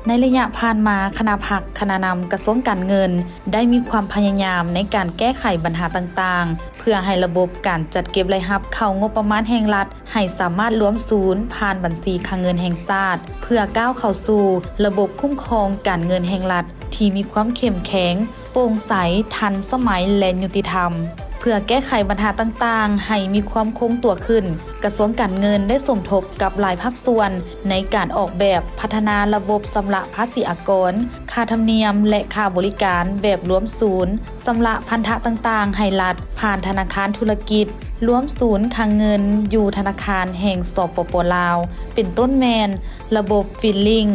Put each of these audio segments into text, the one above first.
ໃນໄລຍະຜ່ານມາ, ຄະນະພັກ, ຄະນະນຳກະຊວງການເງິນ ໄດ້ມີຄວາມພະຍາຍາມໃນການແກ້ໄຂບັນຫາຕ່າງໆ ເພື່ອໃຫ້ລະບົບການຈັດເກັບລາຍຮັບເຂົ້າງົບປະມານແຫ່ງລັດ ໃຫ້ສາມາດລວມສູນຜ່ານບັນຊີຄັງເງິນແຫ່ງຊາດ ເພື່ອກ້າວເຂົ້າສູ່ລະບົບຄຸ້ມຄອງການເງິນແຫ່ງລັດ ທີ່ມີຄວາມເຂັ້ມແຂງ, ໂປ່ງໃສ, ທັນສະໄໝ ແລະ ຍຸຕິທຳ. ເພື່ອແກ້ໄຂບັນຫາຕ່າງໆໃຫ້ມີຄວາມຄົງຕົວຂຶ້ນ, ກະຊວງການເງິນໄດ້ສົມທົບກັບຫຼາຍພາກສ່ວນໃນການອອກແບບພັດທະນາລະບົບຊຳລະພາສີອາກອນ, ຄ່າທຳນຽມ ແລະ ຄ່າບໍລິການແບບລວມສູນ, ຊຳລະພັນທະຕ່າງໆໃຫ້ລັດຜ່ານທະນາຄານທຸລະກິດ, ລວມສູນຄັງເງິນຢູ່ທະນາຄານແຫ່ງ ສປປ ລາວ ເປັນຕົ້ນແມ່ນ ລະບົບ Filling,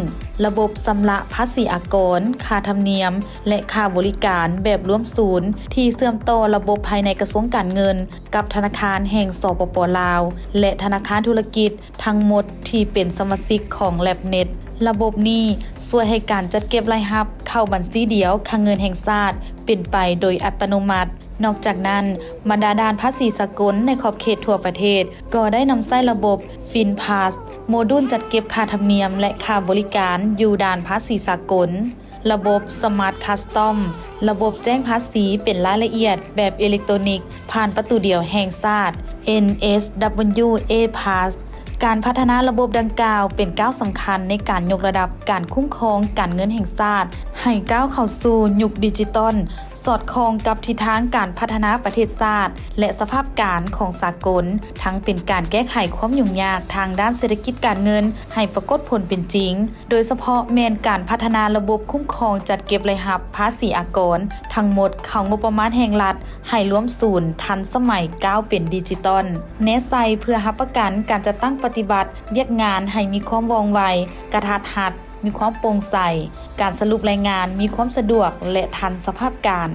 ລະບົບຊຳລະພາສີອາກອນ, ຄ່າທຳນຽມ ແລະ ຄ່າບໍລິການແບບລວມສູນ ທີ່ເຊື່ອມຕໍ່ລະບົບພາຍໃນກະຊວງການເງິນ ກັບທະນາຄານແຫ່ງ ສປປ ລາວ ແລະ ທະນາຄານທຸລະກິດທັງໝົດທີ່ເປັນສະມາຊິກຂອງ LabNet. ລະບົບນີ້ຊ່ວຍໃຫ້ການຈັດເກັບລາຍຮັບເຂົ້າບັນຊີດຽວຄັງເງິນແຫ່ງຊາດເປັນໄປໂດຍອັດຕະໂນມັດ. ນອກຈາກນັ້ນ, ບັນດາດ່ານພາສີສາກົນໃນຂອບເຂດທົ່ວປະເທດ ກໍໄດ້ນຳໃຊ້ລະບົບ FinPass, ໂມດູນຈັດເກັບຄ່າທຳນຽມ ແລະ ຄ່າບໍລິການຢູ່ດ່ານພາສີສາກົນ, ລະບົບ Smart Custom, ລະບົບແຈ້ງພາສີເປັນລາຍລະອຽດແບບເອເລັກໂຕນິກ ຜ່ານປະຕູດຽວແຫ່ງຊາດ NSWA Pass. ການພັດທະນາລະບົບດັ່ງກ່າວເປັນກ້າວສຳຄັນໃນການຍົກລະດັບການຄຸ້ມຄອງການເງິນແຫ່ງຊາດ ໃຫ້ກ້າວເຂົ້າສູ່ຍຸກດິຈິຕອນ, ສອດຄ່ອງກັບທິດທາງການພັດທະນາປະເທດຊາດ ແລະ ສະພາບການຂອງສາກົນ, ທັງເປັນການແກ້ໄຂຄວາມຫຍຸ້ງຍາກທາງດ້ານເສດຖະກິດການເງິນໃຫ້ປາກົດຜົນເປັນຈິງ, ໂດຍສະເພາະແມ່ນການພັດທະນາລະບົບຄຸ້ມຄອງຈັດເກັບລາຍຮັບພາສີອາກອນທັງໝົດເຂົ້າງົບປະມານແຫ່ງລັດ ໃຫ້ລວມສູນ, ທັນສະໄໝ, ກ້າວເປັນດິຈິຕອນ, ແນໃສ່ເພື່ອຮັບປະກັນການຈັດຕັ້ງປະຕິບັດວຽກງານໃຫ້ມີຄວາມວ່ອງໄວ, ກະທັດຮັດ, ມີຄວາມໂປ່ງໃສ, ການສະຫຼຸບລາຍງານມີຄວາມສະດວກ ແລະ ທັນສະພາບການ.